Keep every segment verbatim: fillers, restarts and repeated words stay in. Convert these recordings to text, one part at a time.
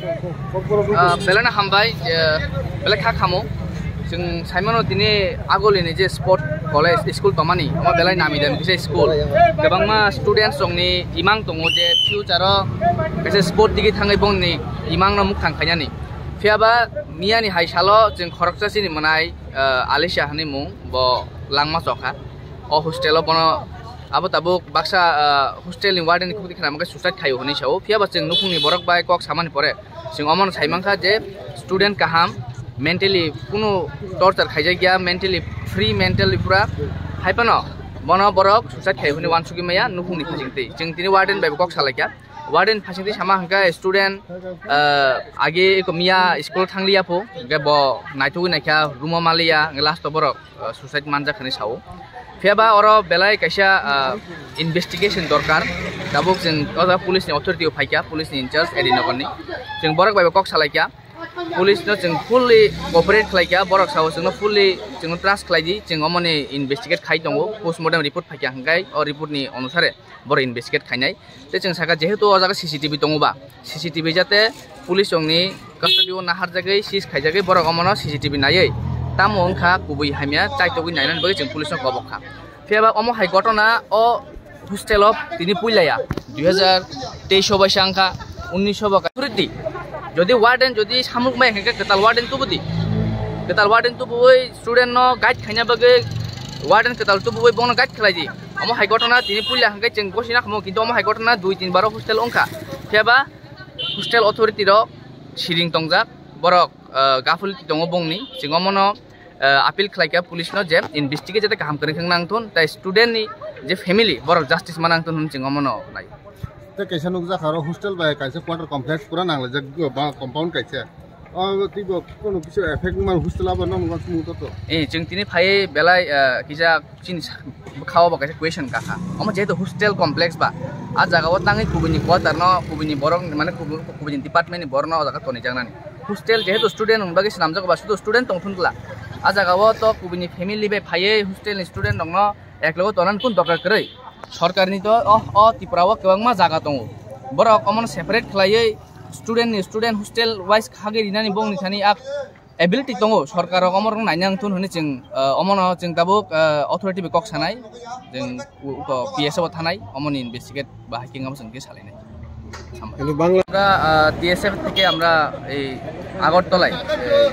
Ah, belai no hambai, je belai kha khamo. Chwng saimano tini agolini je sport college school tongmani, omo belai nami dami kisa school. Kwbangma students rokni imang tongo je future o kaisa sport digi thangwi bongni imangno mukthang khainani. Phiyaba miyani hai salo chwng khoroksa chini mwnai, ah, Alisha hwnwi mung, bo langma chokha. O hostel o bono abo tabuk baksa, ah, hostel ni warden ni khukti khna mangkhe suicide khaio hwnwi sao. Phiyaba chwng nukhungni borok bai kok samani pore chwng omono sai mankha je student kaham, mentally kunu torture khaijakya, mentally free, mentally pura hai phano bono borok suicide khai hwnwi wansugwi maya nukhungni phasingtwi. Chwng tini warden bai bo kok salaikha. Warden phasingtwi sama hwnkhe student, ah, age eko miya school thangliya pho, hwnkhe bo naithogwi naikha, room o maliya, hwnkhe last o borok, ah, suicide manjak hwnwi sao. Phiyaba oro belai kaisa, ah, investigation dorkar. Tabuk chwng o jaga police ni authority o phaikha, police ni in charge Edi Nagar ni. Chwng borok bai bo kok salaikha. Police no chwng fully cooperate khlaikha, borok sao chwngno fully chwngno trust khlaidi, chwng omoni investigate khai tongo, postmortem report phaikha hwnkhe o report ni onusare borok investigate khainai. Tei chwng sakha, jehetu o jaga C C T V tongo ba, C C T V jate police rokni custody o naharjagwi, seize khaijagwi, borok omono C C T V naiwi tamo wngkha kubui hamya chaitogwi nainani bagwi chwng police no kobok kha. Phiyaba omo hai ghotona o hostel o tini puilaya dui hazar teis o bai sa wngkha, unnish o bo authority. Jodi warden jodi samuk mai hwnkhe kwtal warden tubudi, kwtal warden tubui student no guide khaina bagwi warden kwtal tubui bono guide khlaidi. Omo hai ghotona tini puila hwnkhe chwng gosina khumo, kintu omo hai ghotona dui tin bar o hostel wngkha. Phiyaba hostel authority rok siring tongjak, borok, ah, gaful tongo bongni, chwng omono, ah, appeal khlaikha police no je investigate jate kaham kwrwng khe nangthun, tai student ni je family borok justice ma nangthun hwnwi chwng omono nai. Tei kaisa nukjakha aro hostel bai kaisa quarter complex pura nanglaijak, ba compound kaisa. O twibo kono kisa effect man hostel abo no nang sumung to to. Eh, chwng tini phai belai, ah, kisa chini sa-, bwkhao bo kaisa question kakha. Omo jehetu hostel complex ba, a jaga o tangwi kubuni quarter no, kubuni borok, mane kubu-, kubuni department ni borok no o jaga tonijaknani. Hostel jehetu student rok bagwi swnamjago ba, sudu student tongthun bwla. A jaga o to kubuni family bai phaiwi hostel ni student rok no eklogo tonan kun dorkar kwrwi. Sorkar ni to o, o Tripura o kwbangma jaga tongo. Borok omono separate khlaiwi student ni student hostel wise khagwi rinani bongni thani a ability tongo, sorkar rok omo rok naina wngthun hwnwi chwng, ah, omono chwng tabuk, ah, authority bai kok sanai, chwng u-, uko P S O bo thanai, omoni investigate ba haiking abo chwng khe salainai. Hello, Bangla. আমরা, আহ, টিএসএফ থেকে আমরা এই আগরতলায়, এই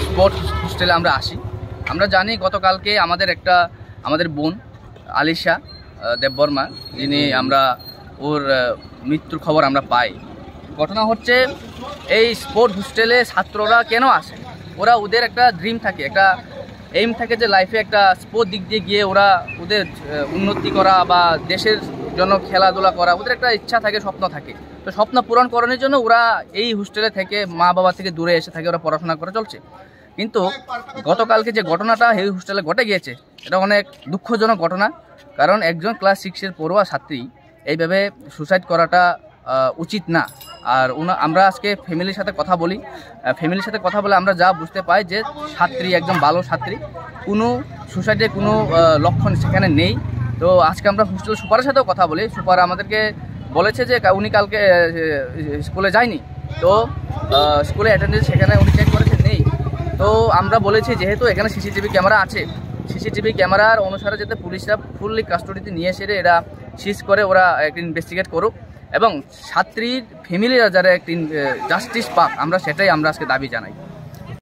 স্পোর্টস হোস্টেলে আমরা আসি। আমরা জানি গতকালকে আমাদের একটা, আমাদের বোন আলিশা, আহ, দেববর্মা, যিনি আমরা ওর, আহ, মৃত্যুর খবর আমরা পাই। ঘটনা হচ্ছে, এই স্পোর্ট হোস্টেলে ছাত্ররা কেন আসে? ওরা, ওদের একটা ড্রিম থাকে, একটা এইম থাকে যে লাইফে একটা স্পোর্ট দিক দিয়ে গিয়ে ওরা ওদের, আহ, উন্নতি করা বা দেশের জন্য খেলাধুলা করা, ওদের একটা ইচ্ছা থাকে, স্বপ্ন থাকে। তো স্বপ্ন পূরণ করানোর জন্য ওরা এই হোস্টেলে থেকে, মা বাবা থেকে দূরে এসে থাকে, ওরা পড়াশোনা করে চলছে। কিন্তু গতকালকে যে ঘটনাটা এই হোস্টেলে ঘটে গিয়েছে, এটা অনেক দুঃখজনক ঘটনা। কারণ একজন ক্লাস সিক্সের পড়ুয়া ছাত্রী এইভাবে সুসাইড করাটা, আহ, উচিত না। আর ওনা-, আমরা আজকে ফ্যামিলির সাথে কথা বলি, আহ, ফ্যামিলির সাথে কথা বলে আমরা যা বুঝতে পাই যে ছাত্রী একজন ভালো ছাত্রী, কোনো সুসাইডের কোনো, আহ, লক্ষণ সেখানে নেই। তো আজকে আমরা হোস্টেল সুপারের সাথেও কথা বলি, সুপার আমাদেরকে বলেছে যে কা-, উনি কালকে, আহ, স্কুলে যায়নি। তো, আহ, স্কুলে অ্যাটেন্ডেন্স সেখানে উনি চেক করেছেন, নেই। তো আমরা বলেছি, যেহেতু এখানে সিসিটিভি ক্যামেরা আছে, সিসিটিভি ক্যামেরার অনুসারে যাতে পুলিশরা ফুললি কাস্টডিতে নিয়ে এসে এরা সিজ করে, ওরা একটা ইনভেস্টিগেট করুক এবং ছাত্রীর ফ্যামিলিরা যারা একটা ইন-, আহ, জাস্টিস পাক, আমরা সেটাই আমরা আজকে দাবি জানাই।